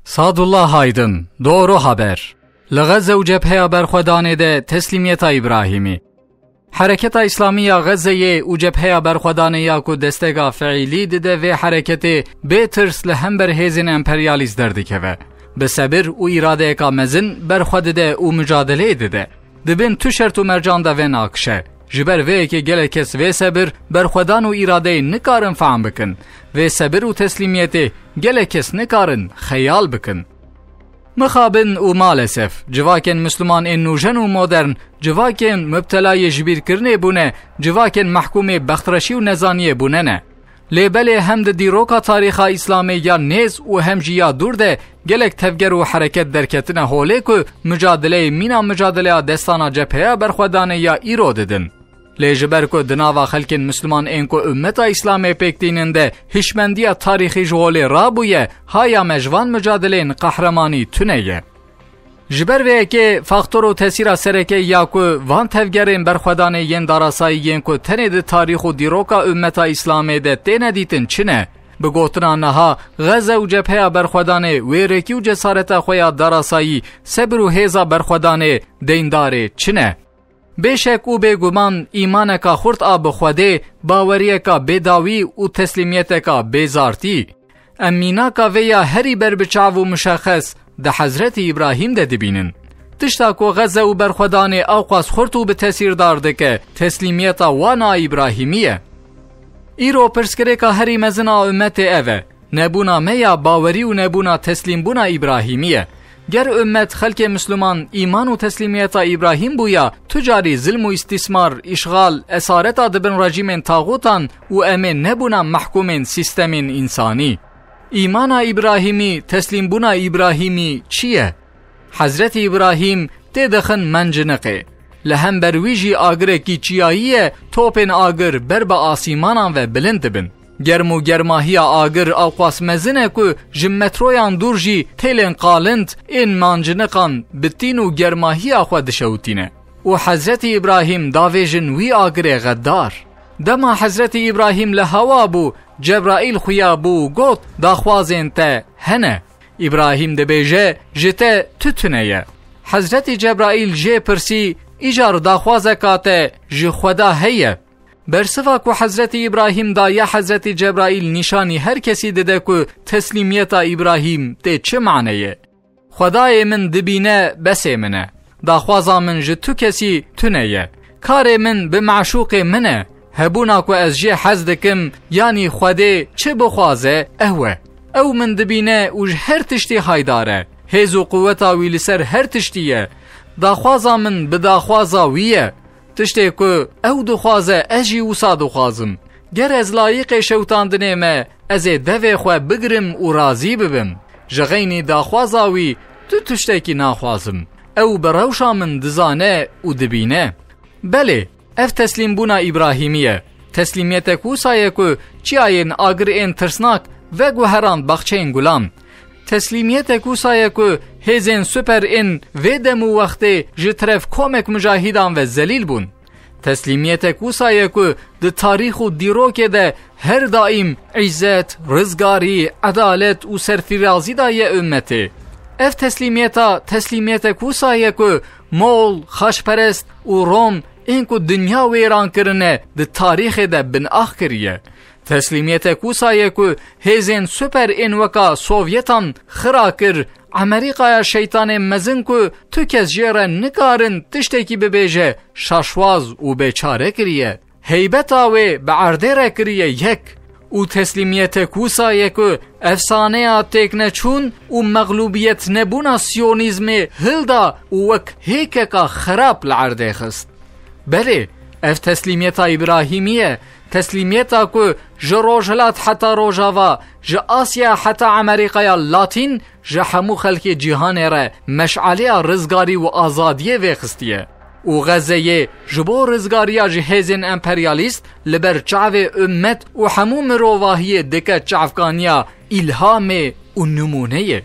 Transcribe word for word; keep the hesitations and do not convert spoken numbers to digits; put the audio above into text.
Sadullah Aydın, Doğru Haber. Li Xezze û Cepheya Berxwedanê de teslîmiyeta Îbrahîmî. Hereketa Îslamî ya Xezzeyê û Cepheya Berxwedanê ya ku destega fiîlî dide vê hereketê, bê tirs li hember hêzên emperyalîst derdikeve. Bi sebir û îradeyeka mezin berxwe dide û mucadeleyê dide. Di bin tu şert û mercan de venakişe. Ji ber vê yekê gelek kes vê sebir, berxwedan û îradeyê nikarin fehm bikin. Vê sebir û teslîmiyetê gelek kes nikarin xeyal bikin. Mixabin û malesef, civakên Misliman ên nûjen û modern, civakên mubtelayê jibîrkirinê bûne, civakên mehkûmê bextreşî û nezaniyê bûne ne. Lê belê hem di dîroka tarîxa Îslamê ya nêz û hem jî ya dûr de gelek tevger û hereket derketine holê ku mucadeleyê mîna mucadeleya destana Cepheya Berxwedanê ya îro didin. Lê ji ber ku di nava xelkên Misliman ên ku ummeta Îslamê pêk tînin de hişmendiya tarîxî ji holê rabûye, haya me ji van mucadeleyên qehremanî tune ye. Ji ber vê yekê faktor û tesîra sereke ya ku van tevgerên berxwedanê yên darasayî yên ku tenê di tarîx û dîroka ummeta Îslamê de têne dîtin çi ne? Bi gotina niha, Xeze û Cepheya Berxwedanê wêrekî û cesareta xwe ya darasayî, sebir û hêza berxwedanê deyndarê çi ne? Bêşek û bêguman îmaneka xurt a bi Xwedê, baweriyeka bêdawî û teslîmiyeteka bêzartî. Em mînaka vê ya herî berbiçav û muşexes di Hezretî Îbrahîm de dibînin. Tişta ku Xeze û Berxwedanê ewqas xurt û bi tesîrdar dike, teslîmiyeta wan a Îbrahîmî ye. Îro pirsgirêka herî mezin a ummetê ev e. Nebûna me ya bawerî û nebûna teslîmbûna Îbrahîmî ye. Ger ummet, xelkê Misliman, îman û teslîmiyeta Îbrahîm bûya, tu carî zilm û îstîsmar, îşxal, esareta di bin rejîmên taxûtan û em ê nebûna mehkûmên sîstemên însanî. Îmana Îbrahîmî, teslîmbûna Îbrahîmî çi ye? Hezretî Îbrahîm tê dixin menciniqê. Li hember wî jî agirekî çiyayî ye, topên agir ber bi asîmanan ve bilind dibin. Germ û germahiya agir ewqas mezin e ku ji metroyan dûr jî têlên qalind ên manciniqan bi tîn û germahiya xwe dişewitîne. Û Hezretî Îbrahîm davêjin wî agirê xeddar. Dema Hezretî Îbrahîm li hewa bû, Cebraîl xuya bû û got, daxwazên te hene. Îbrahîm dibêje, ji te tu tune ye. Hezretî Cebraîl jê pirsî, îcar daxwazeka te ji Xweda heye? Bersiva ku Hezretî Îbrahîm daye Hezretî Cebraîl nîşanî her kesî dide ku teslîmiyeta Îbrahîm tê çi maneyê. Xwedayê min dibîne, besê min e. Daxwaza min ji tu kesî tune ye. Karê min bi meşûqê min e. Hebûna ku ez jê hez dikim, yanî Xwedê çi bixwaze, ew e. Ew min dibîne û ji her tiştî haydar e. Hêz û quweta wî li ser her tiştî ye. Daxwaza min bi daxwaza wî ye. Tiştê ku ew dixwaze, ez jî wisa dixwazim. Ger ez layiqê şewitandinê me, ez ê devê xwe bigirim û razî bibim. Ji xeynî daxwaza wî tu tiştekî naxwazim. Ew bi rewşa min dizane û dibîne. Belê, ev teslîmbûna Îbrahîmî ye. Teslîmiyetek wisa ye ku çiyayên agir ên tirsnak veguheran baxçeyên gulan. Teslîmiyetek wisa ye ku hêzên super ên vê dem û wextê ji teref komek mujahîdan ve zelîl bûn. Teslîmiyetek wisa ye ku di tarîx û dîrokê de her daîm îzzet, rizgarî, edalet û serfirazî daye ummetê. Ev teslîmiyeta teslîmiyetek wisa ye ku Moğol, xaçperest û Rom ên ku dinya wêran kirine di tarîxê de binax kiriye. Teslîmiyetek wisa ye ku hêzên super ên weka Sovyetan xira kir, Amerîkaya şeytanê mezin ku tu kes jê re nikarin tiştekî bibêje, şaşwaz û bêçare kiriye. Heybeta wê bi erdê re kiriye yek. Û teslîmiyetek wisa ye ku efsaneya têkneçûn û mexlûbiyetnebûna siyonîzmê hilda û wek hêkeka xerab li erdê xist. Belê, ev teslîmiyeta Îbrahîmî ye, teslîmiyeta ku ji Rojhilat heta Rojava, ji Asya heta Amerîkaya Latîn, ji hemû xelkê cîhanê re meşaleya rizgarî û azadiyê vêxistiye. Û Xezeyê ji bo rizgariya ji hêzên emperyalîst li ber çavê ummet û hemû mirovahiyê dike çavkaniya îlhamê û nimûneyê.